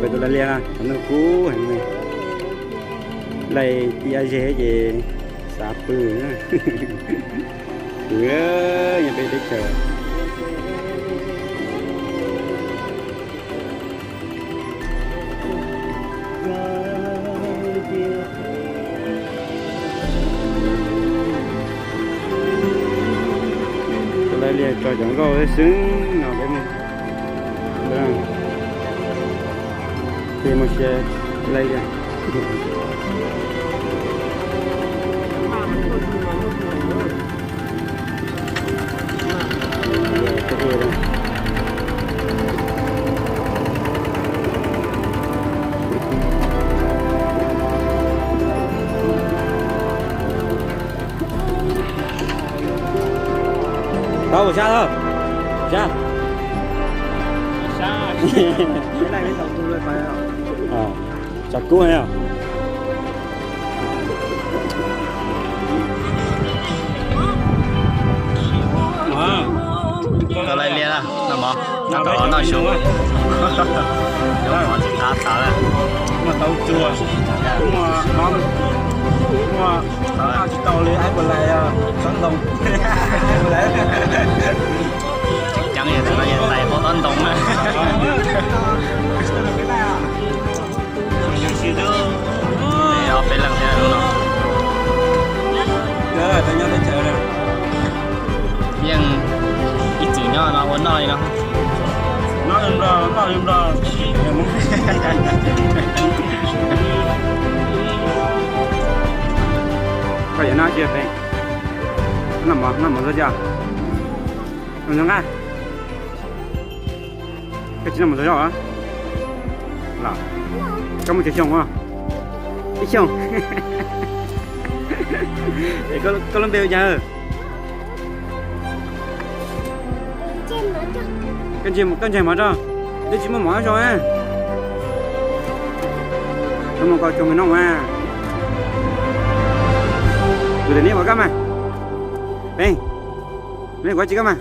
Peb tus laij liaj no cov neeg kub heev li, laij ib yam ze ces xav pw na. Pw nyob peb teb chaws. Tus laij liaj tso cov nkauj xwb no peb mus. Ces mus sia laij liaj. Tau sab tau sab. Tsov kub no. Tau laij liaj na, noj mov, noj tau noj su. Noj mov tsis qab tas lawm. Muaj taub tsuag, muaj, muaj, tsis tau li, ib puas lais, xob ntoo. Ceev yog tus no yog tais qhov xob ntoo na. Ob peb leeg thiab no. Yeej ib txwm nyob no ua noj li no. Koj yuav noj tsi pem? Noj mov, noj mov txog tsi? Noj nqa. Koj tsis noj mov txog zog los? Koj muaj tsawg xyoo os? Ib xyoos. Koj lub npe hu cas? Koj ntsia mov rau, twb tsis muaj mov zoo a. Koj mus koj tso mus noj mas. Kuv tias neb ua koj mas. Pem, neb ua tsi koj mas?